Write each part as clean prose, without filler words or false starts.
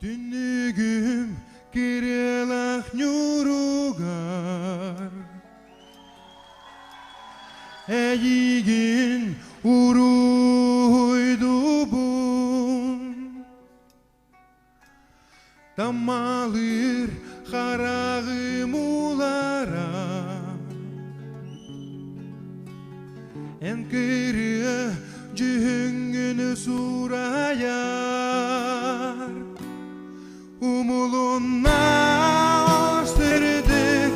Түннүгүм кырыалаах ньууругар Эйигин уруйдуубун Таммалыыр хараҕым уулара Эн кырыа дьүһүҥҥүн суурайар Умулунна сырдык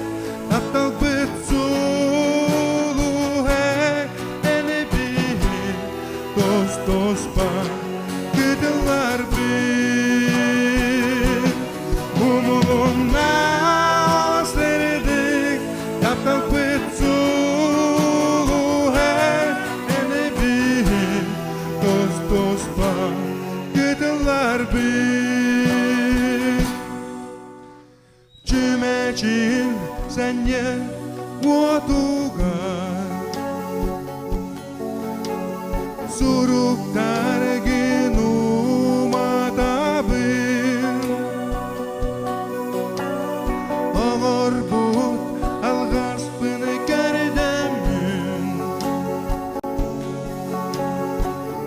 тапталбыт сулуһа эн биһи тос-тоспа кытылларбыт Умулунна сырдык тапталбыт сулуһа эн биһи тос-тоспа кытылларбыт Чүмэчин сэнньэ уотугар Суруктаргын уматабын Оҥорбут алҕаспын көрдөммүн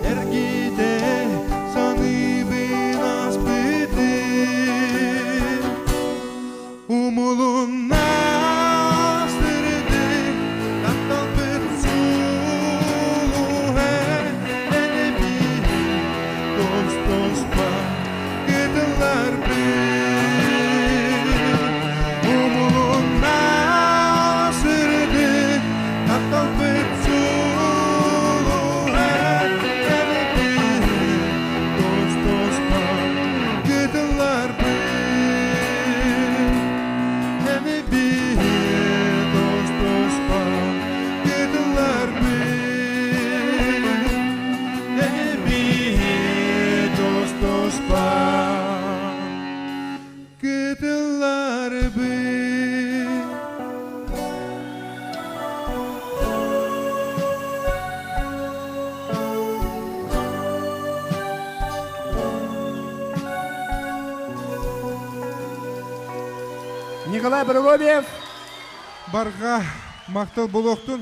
Эргитэ саныыбын ааспытын Умулунна сырдык тапталбыт сулуһа элбиир тос-тоспа кытылларбыт Умулунна сырдык тапталбыт сулуһа элбиир тос-тоспа кытылларбыт Николай Прокопьев. Барҕа махтал буолуохтун.